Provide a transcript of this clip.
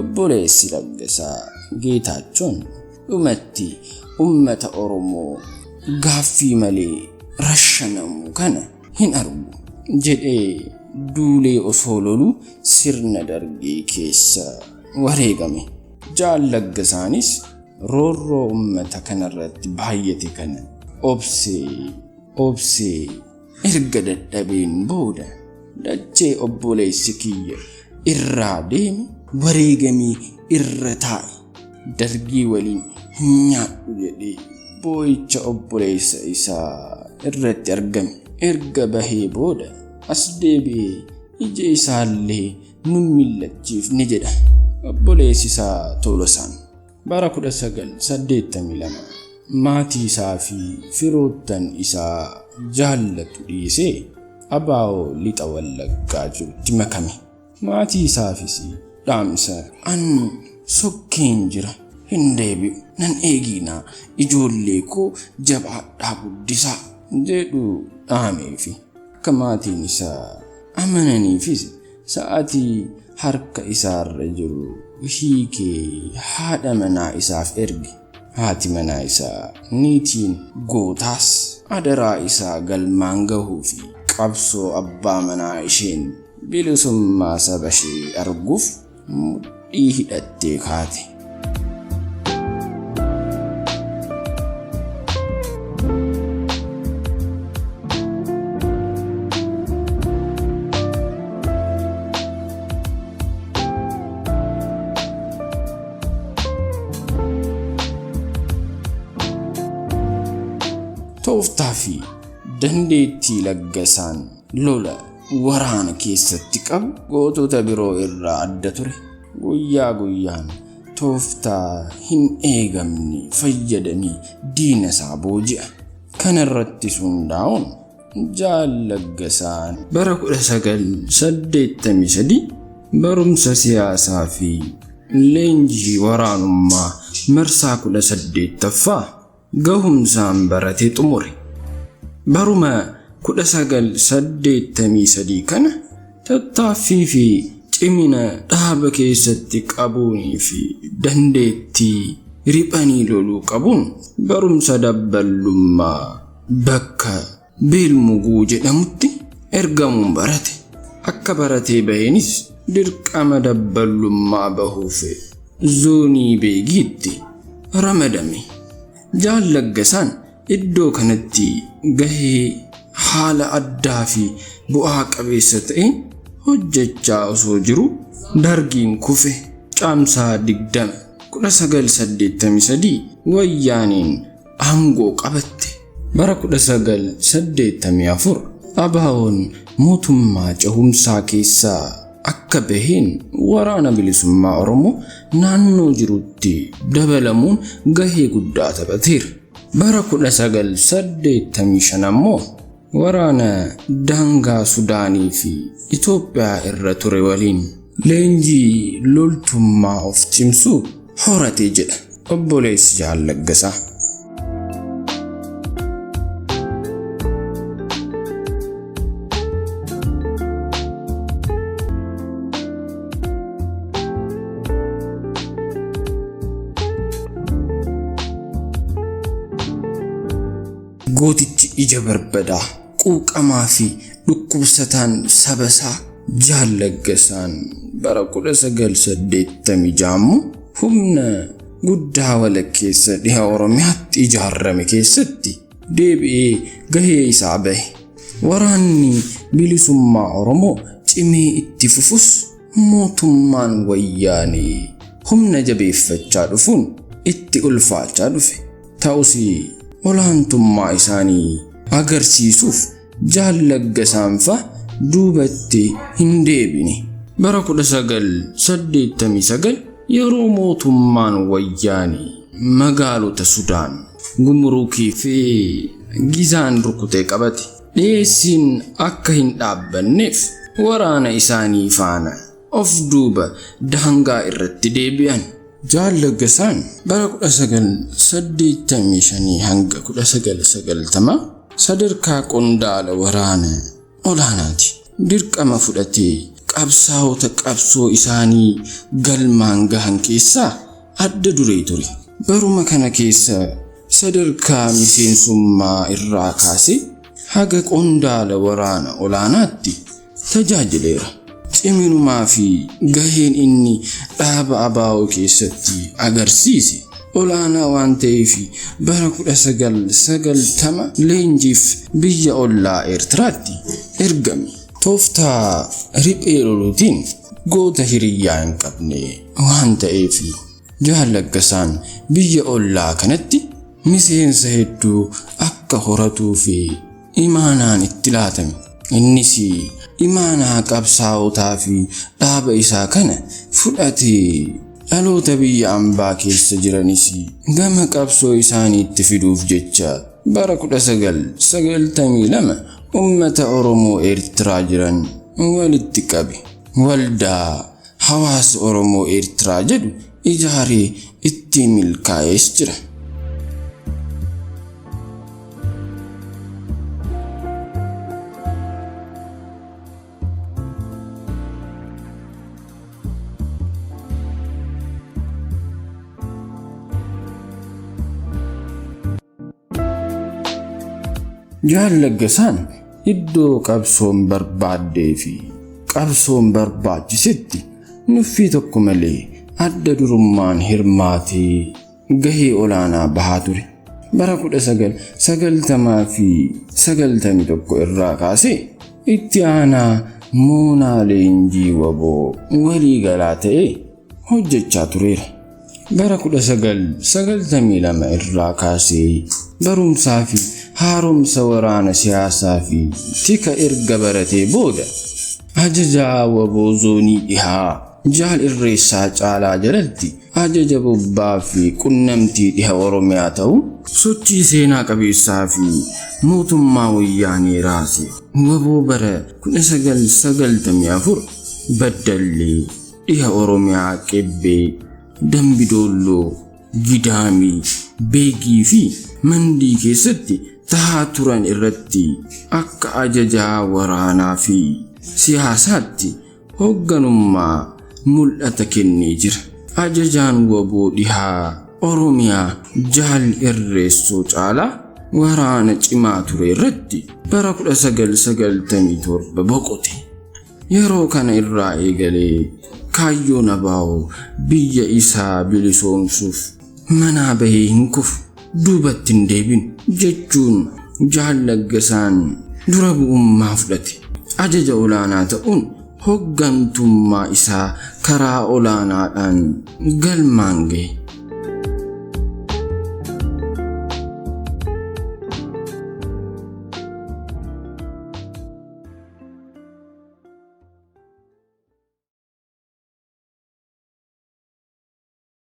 Obboleessi Laggasaa Geetaachoon dhumatti ummata Oromoo gaaffii malee rashanamu kana hin argu jedhee duulee osoo loluu sirna Dargii keessa wareegame. Jaal Laggasaanis roorroo ummata kanarratti baay'ate kana obsee obsee erga dadhabeen booda dachee obboleessi kiyya irraa deeme wareegamee irra taa'e Dargii waliin hin nyaadhu jedhee boo'icha obboleessa isaa irratti argame. Erga bahee booda as deebi'ee ija isaallee nun millachiifne jedha obboleessi isaa Tolosaan. Bara 1982 maatii isaa fi firoottan isaa jaallatu dhiisee ABO Lixa Wallaggaa jirutti makame. Maatii isaafis dhaamsa an sokkeen jira hin deebi'u nan eegiinaa ijoollee koo jabaadhaa guddisaa jedhu dhaameefi. Akka maatiin isaa amananiifis sa'atii harka isaarra jiru hiikee haadha manaa isaaf erge. Haati manaa isaa niitiin gootaas adaraa isaa galmaan gahuu fi qabsoo abbaa manaa isheen bilisummaa saba ishee arguuf mudhii hidhattee kaate. Tooftaa fi dandeettii Laggasaan lola waraana keessatti qabu gootota biroo irraa adda ture. Guyyaa guyyaan tooftaa hin eegamne fayyadamee diina isaa booji'a. Kana irrattis hundaa'uun Jaal Laggasaan bara 1983 barumsa siyaasaa fi leenjii waraanummaa marsaa 18ffaa gahumsaan baratee xumure. Baruma 1983 kana tattaaffii fi cimina dhaaba keessatti qabuunii fi dandeettii riphanii loluu qabuun barumsa dabballummaa bakka Beelmuguu jedhamutti ergamuun barate. Akka baratee baheenis dirqama dabballummaa bahuuf zoonii Beegiitti ramadame. Jaal Laggasaan iddoo kanatti gahee haala addaa fi bu'aa qabeessa ta'een hojjechaa osoo jiruu Dargiin kufe. Caamsaa 20, 1983 Wayyaaneen aangoo qabatte. Bara 1984 ABOn mootummaa cehumsaa keessaa akka baheen Waraana Bilisummaa Oromoo naannoo jirutti dabalamuun gahee guddaa taphateera. Bara 1985 ammoo waraana daangaa Sudaanii fi Itoophiyaa irra ture waliin leenjii loltummaa of cimsuu horate jedha obboleessi Jaal Laggasaa. Gootichi ija barbadaa, quuqamaa fi dhukkubsataan sabasaa Jaal Laggasaan bara 1986 ammoo humna guddaa walakkeessa dhiha Oromiyaatti ijaarame keessatti deebi'ee gahee isaa bahe. Waraanni bilisummaa Oromoo cimee itti fufus mootummaan Wayyaanee humna jabeeffachaa dhufuun itti ulfaachaa dhufe. Ta'us olaantummaa isaanii agarsiisuuf Jaal Laggasaan fa'a duubatti hin deebine. Bara 1989 yeroo mootummaan Wayyaanee magaalota Sudaan Gumrukii fi Gizaan rukutee qabate dhiyeessiin akka hin dhaabbanneef waraana isaanii faana of duuba daangaa irratti deebi'an. Jaal Laggasaan bara 1985 hanga 1990 sadarkaa qondaala waraana olaanaati. Dirqama fudhatee qabsaa'ota qabsoo isaanii galmaan gahan keessaa adda duree ture. Baruma kana keessa sadarkaa miseensummaa irraa kaasee haga qondaala waraana olaanaatti tajaajileera. Ciminumaa fi gaheen inni dhaaba ABO keessatti agarsiise olaanaa waan ta'eef bara 1990 leenjiif biyya ollaa Eertiraatti ergame. Tooftaa riphee loluutiin goota hiriyyaa hin qabne waan ta'eef Jaal Laggasaan biyya ollaa kanatti miseensa hedduu akka horatuu fi imaanaan itti laatame. Innis imaanaa qabsaa'otaa fi dhaaba isaa kana fudhatee dhaloota biyya ambaa keessa jiranis gama qabsoo isaaniitti fiduuf jecha bara 1992 ummata Oromoo Eertiraa jiran walitti qabe. Waldaa Hawaasa Oromoo Eertiraa jedhu ijaaree ittiin milkaa'ees jira. Jaal Laggasaan iddoo qabsoon barbaaddee fi qabsoon barbaachisetti nuffii tokko malee adda durummaan hirmaatee gahee olaanaa bahaa ture. Bara 1990 fi 91 irraa kaasee itti aanaa moonaa leenjii waboo waliigalaa ta'ee hojjechaa tureera. Bara 1992 irraa kaasee barumsaa fi haaromsa waraana siyaasaa fi tika erga baratee booda ajajaa waboo zoonii dhihaa Jaal Irreessaa Caalaa jalatti ajaja bobbaa fi qunnamtii dhiha Oromiyaa ta'uun sochii seenaa qabeessaa fi mootummaa wayyaanee raase waboo bara 1994 Baddallee, dhiha Oromiyaa Qebbee, Dambidoolloo, Gidaamii, Beegii fi Mandii keessatti tahaa turan irratti akka ajajaa waraanaa fi siyaasaatti hoogganummaa mul'ata kennee jira. Ajajaan waboo dhihaa Oromiyaa Jaal Irreessoo Caalaa waraana cimaa ture irratti bara 1997 boqote. Yeroo kana irraa eegalee kaayyoon ABO biyya isaa bilisoomsuuf manaa bahee hin kufu, duubatti hin deebinu jechuun Jaal Laggasaan dura bu'ummaa fudhate. Ajaja olaanaa ta'uun hooggantummaa isaa karaa olaanaadhaan galmaan gahe.